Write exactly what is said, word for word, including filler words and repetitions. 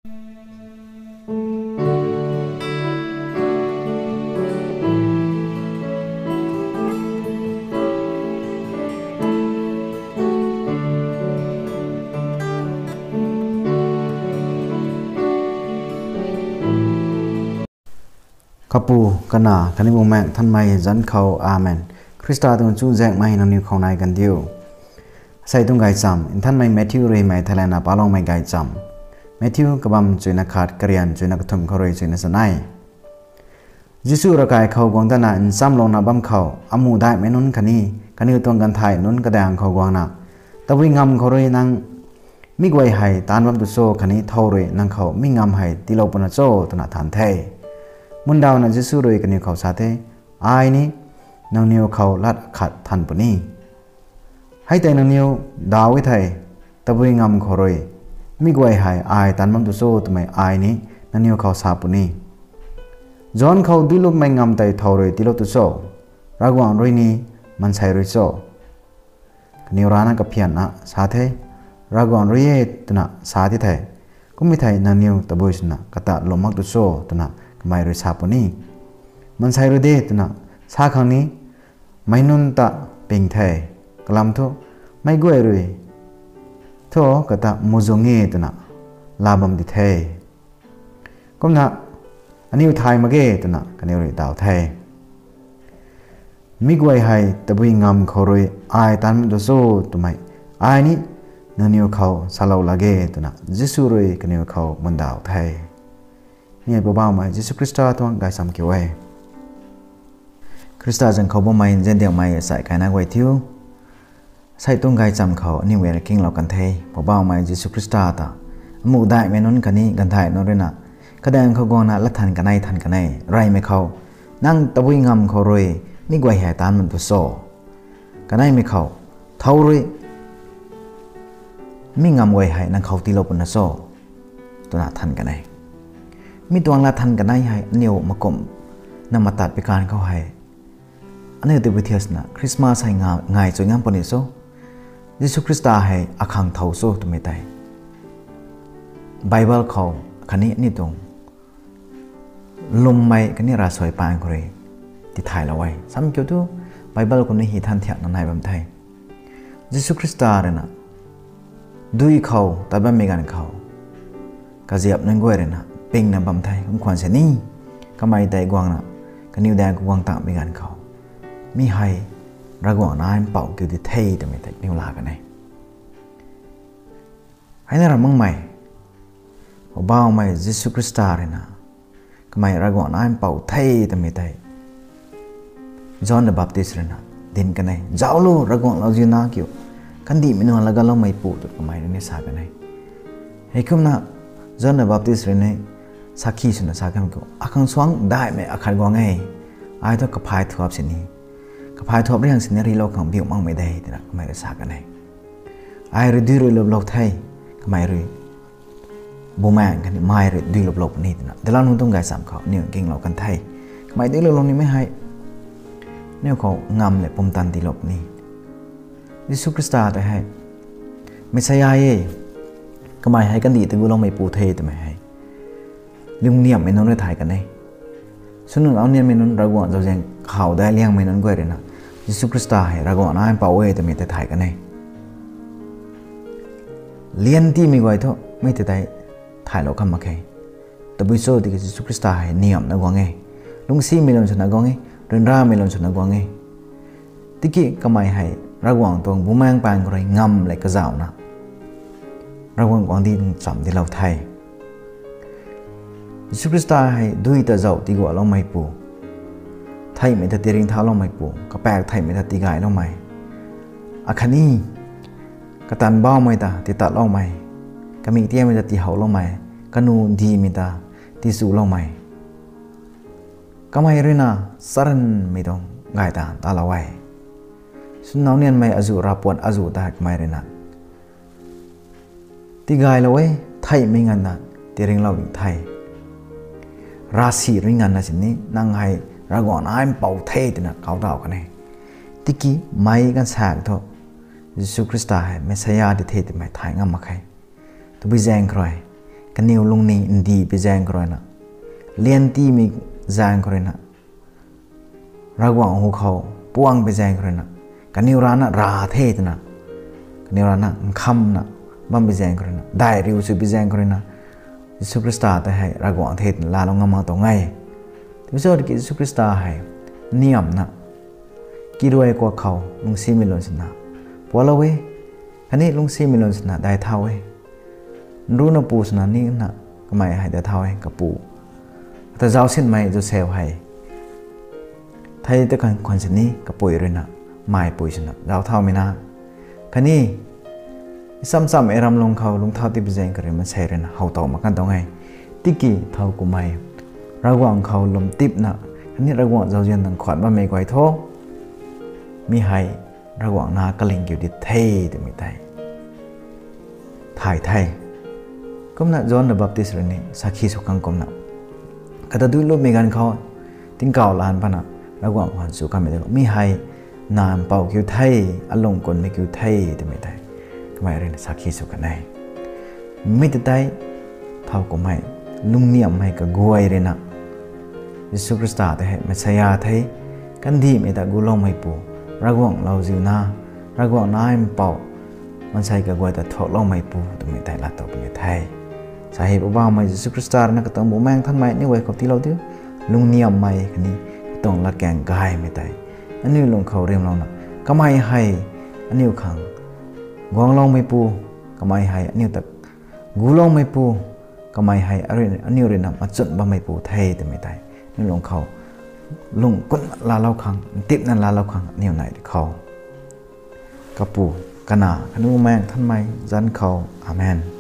Kapu, Kanac khatni Bumaengh Nthanmei zanc khou. Amen. Khrista tuang chuzaenghmei nangniw khou nai kan diu. Asei tuang gaychamv Nthanmei Matthew rui hymei theilayna paloumei gaychamv. Matthew kabamv chuyna khat, karian chuyna kathumh khou rui chuyna chanei. Jisu ravkai khou guang datna nchamlouna bam khou, amuh daihmei nunc khatni kaniw tuang ganvthay nunc kadaeng khou guangna, Tabui ngamv khou rui nang mi guay hei taanc bam tu cho khatni thow rui nang khou mi ngamv hei tiilou pwna cho? twna than the. Mundawna Jisu rui kaniw khou sa the, Ai ni nangniw khou lat akhat than puni. Hei tei nangniw daw e thei, tabui ngamv khou rui mi guay hei ai taanc bam tu cho twmei ai ni nangniw khou sa puni. John khou duilupmei ngamv tei thow rui tiilou tu cho? Ravguangc rui ni, maansei rui cho? Kaniw rana kaphianna sa the, Ravguangc rui e, twna sa ti the. Kummei thei nangniw tabui swna kata lwm mak tu cho? twna kamei rui sa puni. Maansei rui de, twna sa khang ni meic nunc ta ping the. Kalam thu, meic guay rui thu kata muhzwng e twna laa bam di the. Kumna, aniw thay mak ge, twna kaniw rui daw the. Mi guay hei tabui ngamv khou rui ai taanc bam tu cho twmei ai ni nangniw khou salou lak ge, twna Jisu rui kaniw khou mundaw the. Mi hei Poubauhmei Jisu Khrista tuang gaychamv kiu e. Khrista zanc khou bammei nziandiakmei asei kaina guay thiu, asei tuang gaychamv khou aniw guay rui kinglou kan the. Poubauhmei Jisu Khrista ta amuh daihmei nunc khatni ganvthay nunc ruina kadaeng khou guangna lat than kanei than kanei reymei khou, Nang tabui ngamv khou rui mi guay hei taanc bam tu cho? Kaneimei khou, thow rui mi ngamv guay hei nang khou tiilou pwna cho? twna than kanei. Mi tuang lat than kanei hei aniw makumh na matat pi kan khou hei, aniu tabui thiu swna Christmas hei nga-, ngai chu ngam puni cho? Jisu Khrista hei akhang thow cho twmei tei Bible khou khatni aniu tuang lwmmei khatni ravsuai paan khou rui tithaylou e. Sam kiu thu Bible khou ni hei than thiakna nai bam the. Jisu Khrista ruina dui khou tat bammei ganv khou, kaziap nunc guay ruina pingna bam the, kum khwan sini kamei tei guangna kaniw daeng khou guang tanmei ganv khou, mi hei Ravguangc Nac Mpouh kiu di the twmei tei niw laa kan e. Heina ra makmei, Poubauhmei Jisu Khrista ruina kamei Ravguangc Nac Mpouh the twmei tei John the Baptist ruina dinc kan e. Zauclo, Ravguangc Lauziu Nac kiu, kandihmei nunc laa galoumeipu, twna kamei ruina sa kan e. Heikumna John the Baptist ruina sakhi swna sa kan khou, Akhang suangc daihmei akhat guang e, ai thu kaphay thuap sini, kaphay thuap riang sini rilou khang biu makmei de, twna kamei rui sa kan e. Ai rui dui rui luplou the, kamei rui Bumaengh khatni mei rui dui luplou puni twna Dalam Lungc tuang gaychamv khou aniw kinglou kan the. Kamei dui luplou nimei hei aniw khou ngamv lev pumtan tiilou puni. Jisu Khrista tei hei Messiah e, kamei hei kandih ta guloumeipu the twmei hei lungniamhmei nunc rui thay kan e. Swnunc Aunianmei nunc, Ravguangc zauzian khou daic liangmei nunc guay ruina Jisu Khrista hei Ravguangc Nac Mpouh e twmei tei thay kan e. Lian tiimei guay thu mi tei tei thaylou kan mak khe. Tabui cho tiki Jisu Khrista hei niamhna guang e, lungcsimei lun swna guang e, ryanramei lun swna guang e. Tiki kamei hei Ravguangc tuang Bumaengh paan khou rui ngamv lev kazauhna Ravguangc guangcdic tuang chamv tiilou the. Jisu Khrista hei dui ta zauc tigualoumeipu, theihmei ta tiringcthauloumeipu, kapaek theihmei ta tigayloumei, akhatni katanc baumei ta titatloumei, kamik tiamei ta tihowloumei, kanu dimei ta tichuloumei, kamei ruina charynmei tuang gay ta talou e. Swnunc Aunianmei azuh, ravpuan azuh ta kamei ruina tigaylou e, theihmei nganvna tiringlou ding the. Ravsic rui nganvna sini nang hei Ravguangc Nac Mpouh the twna kaudaw kan e. Tiki meic ganvsaekc thu Jisu Khrista hei Messiah di the twmei thay ngam mak khe. Tabui zaeng khou rui kaniw lungning ndih pi zaeng khou ruina, liantimei zaeng khou ruina, Ravguangc hu khou puang pi zaeng khou ruina, kaniw rana rav the twna, kaniw rana nkhamna bam pi zaeng khou ruina, daih riu sw pi zaeng khou ruina, Jisu Khrista tei hei Ravguangc the twna laalou ngam mak tuang e. Tiki Jisu Khrista hei niamna kiruai kuak khou lungsimei lun swna pualou e, khatni lungsimei lun swna daic thau e. Nruna pu swna nina kamei hei daic thau e, kapu. Kata zauc sinmei Joseph hei thei ta khang khwan sini kapui ruina maipui swna zauc thaumei na, khatni samsam e ram lung khou lungthau tip zaeng khou rui maansei ruina how tow mak kan tuang e. Tiki thow kummei Ravguangc khou lwm tipna, khatni Ravguangc zauzian nang khwan bammei guay tho, mi hei Ravguangc na kaling kiu di the twmei tei thay the. Kumna John the Baptist rui ni sakhi sw khang kumna, kata duilummei ganv khou tingkauh lan pana Ravguangc khwan sw kanmei tei mi hei nac mpouh kiu the, alung kunmei kiu the twmei tei kamei ruina sakhi sw kan e. Mi ta tei thow kummei lungniamhmei kaguay ruina Jisu Khrista tei hei Messiah the, kandihmei ta guloumeipu, Ravguangc lauziu na, Ravguangc nac mpouh, maansei kaguay ta thuakloumeipu twmei tei lat tow puni the. Sa hei Poubauhmei Jisu Khrista ruina katuang Bumaengh Nthanmei aniu guay khou tiilou diu, lungniamhmei khatni katuang latkaeng gaymei tei aniu lung khou rimlouna, kamei hei aniu khang guangloumeipu, kamei hei aniu ta guloumeipu, kamei hei aniu ruina machun bammeipu the twmei tei aniu lung khou lung kunna laalou khang, ntipna laalou khang aniu nai di khou. Kapu, Kanac khatni Bumaengh Nthanmei zanc khou. Amen.